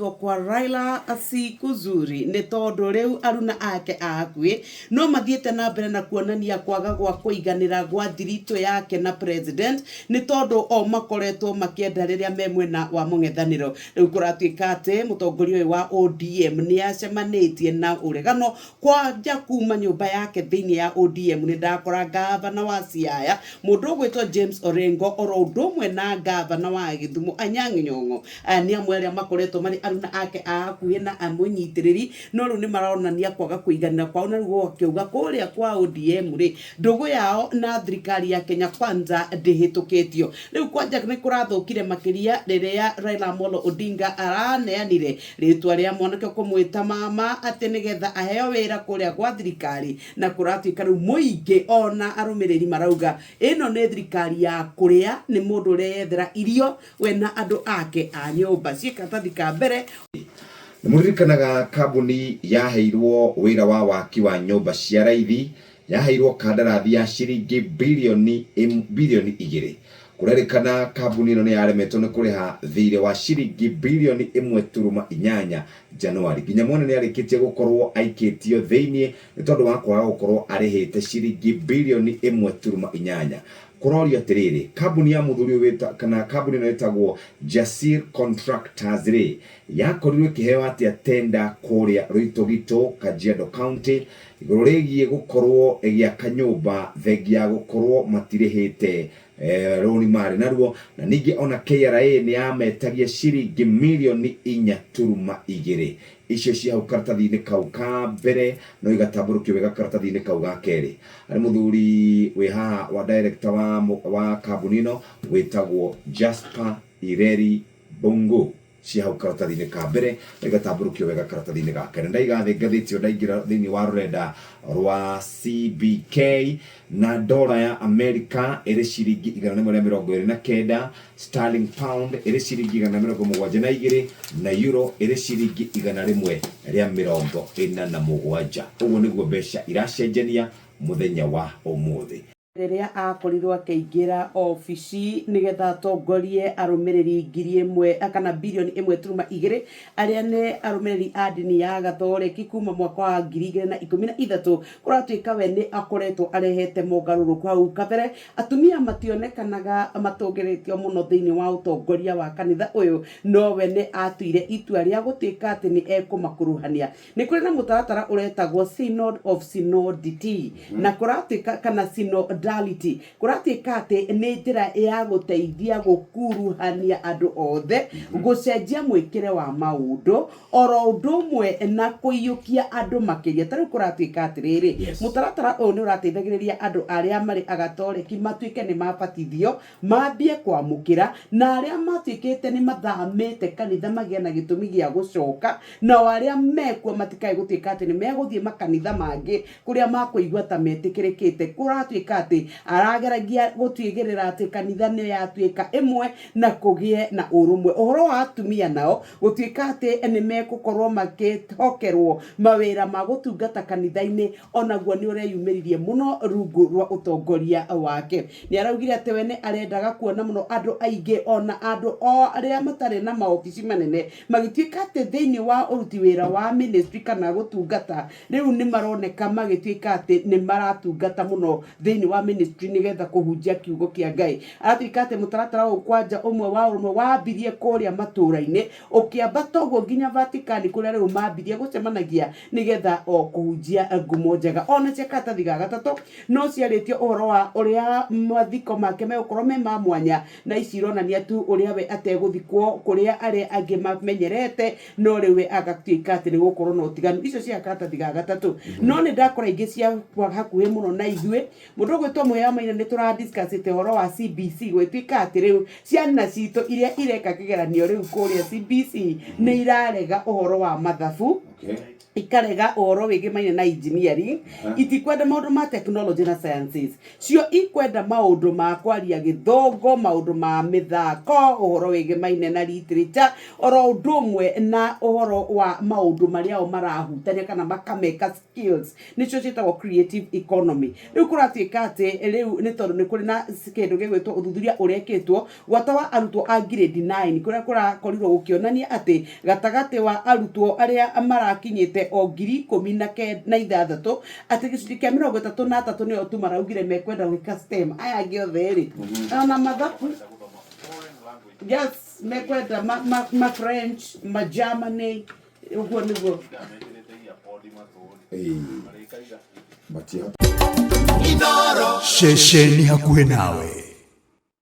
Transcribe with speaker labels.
Speaker 1: Kwa Raila si kuzuri nĩ tondũ rĩu aruna ake a hakuhĩ no mathiĩte na mbere na kuonania kwaga gwa kũiganĩra gwa thiritũ yake na president nĩ tondũ o makoretwo makĩenda rĩrĩa me mwena wa mũng'ethanĩro. Rĩu kũratuĩka atĩ mũtongoria ũyũ wa ODM nĩ acemanĩtie na ũregano kwanja kuma nyũmba yake thĩinĩ ya ODM. Nĩ ndakora ngavana wa Siaya mũndũ ũgwĩtwo James Orengo oro ũndũ ũmwe na ngavana wa Gĩthumo Anyang' Nyong'o. Aya nĩ amwe arĩa makoretwo marĩ aruna ake a hakuhĩ na amũnyitĩrĩri, no rĩu nĩ maronania kwaga kũiganĩra kwao na rĩu gũgakĩuga kũrĩa kwa ODM rĩ, ndũgũ yao na thirikari ya Kenya Kwanza ndĩhĩtũkĩtio. Rĩu kwanja nĩ kũrathũkire makĩria rĩrĩa Raila Amolo Odinga araneanire rĩtwa rĩa mwanake kũmwĩta mama atĩ nĩgetha aheo wĩra kũrĩa gwa thirikari, na kũratuĩka rĩu mũingĩ ona arũmĩrĩri marauga ĩno nĩ thirikari ya kũrĩa nĩ mũndũ ũreyethera irio we na andũ ake a nyũmba. Ciĩ karatathi ka mbere.
Speaker 2: Nĩ mũririkanaga kambuni yaheirwo wĩra wa waki wa nyũmba cia raithi yaheirwo kandarathi ya ciringi birioni birioni igĩrĩ. Kũrerĩkana kambuni ĩno nĩ yaremetwo nĩ kũrĩha thirĩ wa ciringi birioni ĩmwe turuma inyanya Januari. Nginya mwene nĩ arĩkĩtie gũkorwo aikĩtio thĩinĩ nĩ tondũ wa kwaga gũkorwo arĩhĩte ciringi birioni ĩmwe turuma inyanya. Kũrorio atĩrĩrĩ, kambuni ya mũthuri ũyũ wĩta, kana kambuni ĩno ĩtagwo Jasir Contractors rĩ, yakorirwo ĩkĩheo atĩa tenda kũrĩa Rũitũgitũ, Kajiado County, igũrũ rĩgiĩ gũkorwo ĩgĩaka nyũmba thengia ya gũkorwo matirĩhĩte rũni marĩ naruo, na ningĩ ona KRA nĩ yametagia ciringi mirioni inya turuma igĩrĩ. Icio ciĩ hau karatathi-inĩ kau ka mbere no igatambũrũkio wega karatathi-inĩ kau ga kerĩ. Harĩ mũthuri wĩ haha wa director wa, wa kambuni ĩno wĩtagwo Jasper Ireri Bungu. Ciĩ hau karatathi-inĩ ka mbere na igatambũrũkio wega karatathi-inĩ ga kerĩ. Ndaiga thĩ ngathĩti ĩyo ndaingĩra thĩinĩ wa rũrenda rwa CBK na ndora ya Amerika ĩrĩ ciringi 129, sterling pound ĩrĩ ciringi 172 na euro ĩrĩ ciringi 147. Ũguo nĩguo mbeca iracenjania mũthenya wa ũmũthĩ.
Speaker 1: Rĩrĩa akorirwo akĩingĩra obici nĩgetha atongorie arũmĩrĩri 1000 kana 1.2 birioni arĩa nĩ arũmĩrĩri a ndini ya Gathoreki kuma mwaka wa 2013, kũratuĩka we nĩ akoretwo arehete mogarũrũku. Hau kabere atumia mationekanaga matũgĩrĩtio mũno thĩinĩ wa ũtongoria wa kanitha ũyũ, no we nĩ atuire itua rĩa gũtuĩka atĩ nĩ ekũmakuruhania. Nĩ kũrĩ na mũtaratara ũretagwo Synod of Synodity na kũratuĩka kana synodality, kũratuĩka atĩ nĩ njĩra ya gũteithia gũkuruhania andũ othe, gũcenjia mwĩkĩre wa maũndũ oro ũndũ ũmwe na kũiyũkia andũ makĩria. Ta rĩu kũratuĩka atĩrĩrĩ, mũtaratara ũyũ nĩ ũrateithagĩrĩria andũ arĩa marĩ agatoreki matuĩke nĩ mabatithio, mambie kwamũkĩra, na arĩa matuĩkĩte nĩ mathamĩte kanitha magĩe na gĩtũmi gĩa gũcoka, nao arĩa mekuo matikae gũtuĩka atĩ nĩ megũthiĩ makanitha mangĩ kũrĩa makũigua ta metĩkĩrĩkĩte. Kũratuĩka atĩ arageragia gũtigĩrĩra atĩ kanitha nĩ yatuĩka ĩmwe na kũgĩe na ũrũmwe. Ũhoro wa atumia nao gũtuĩka atĩ nĩ megũkorwo makĩhokerwo mawĩra ma gũtungata kanitha-inĩ onaguo nĩ ũreyumĩririe mũno rungu rwa ũtongoria wake. Nĩ araugire atĩ we nĩ arendaga kuona mũno andũ aingĩ ona andũ o arĩa matarĩ na maobici manene magĩtuĩka atĩ thĩinĩ wa ũruti wĩra wa ministry kana gũtungata, rĩu nĩ maroneka magĩtuĩka atĩ nĩ maratungata mũno thĩinĩ wa ministry nĩgetha kũhunjia kiugo kĩa Ngai. Aratuĩka atĩ mũtaratara ũyũ kwanja ũmwe wa ũrũmwe wambirie kũrĩa matũra-inĩ ũkĩambata ũguo nginya Vatican kũrĩa rĩu mambirie gũcemanagia nĩgetha o kũhunjia ngumo njega. Ona cia karatathi ga gatatũ no ciarĩtie ũhoro wa ũrĩa mathiko make megũkorwo me ma mwanya, na ici ironania tu ũrĩa we ategũthikwo kũrĩa arĩa angĩ mamenyerete, no rĩu we agatuĩka atĩ nĩ gũkorwo na ũtiganu. Icio cia karatathi ga gatatũ. No nĩ ndakora ingĩ cia hakuhĩ mũno na ithuĩ, mũndũ ũgwĩtwo Mũhĩa Maina nĩ tũra discussĩte ũhoro wa CBC, gwĩtuĩka atĩ rĩu ciana citũ iria ireka kĩgeranio rĩu kũrĩa CBC nĩ irarega ũhoro wa mathabu. Ikarega ũhoro wĩgĩmaine na engineering, itikwenda maũndũ ma technology na sciences. Cio ikwenda maũndũ ma kwaria gĩthũngũ, maũndũ ma mĩthako, ũhoro wĩgĩmaine na literature, oro ũndũ ũmwe na ũhoro wa maũndũ marĩa o marahutania kana makameka skills, nĩcio ciĩtagwo creative economy. Rĩu kũratuĩka atĩ rĩu nĩ tondũ nĩ kũrĩ na kĩndũ gĩgwĩtwo ũthuthuria ũrekĩtwo gwata wa arutwo a grade 9, kũrĩa kũrakorirwo gũkĩonania atĩ gatagatĩ wa arutwo arĩa marakinyĩte o 16,000, atĩ gĩcunjĩ kĩa 33 nĩo tu maraugire mekwenda gwĩka STEM. Aya angĩ othe rĩ, ona mathabu, yes, mekwenda ma French, ma Germany, ũguo nĩguo.
Speaker 2: Ĩĩ. Matihota.
Speaker 3: Ceceni hakuhĩ nawe.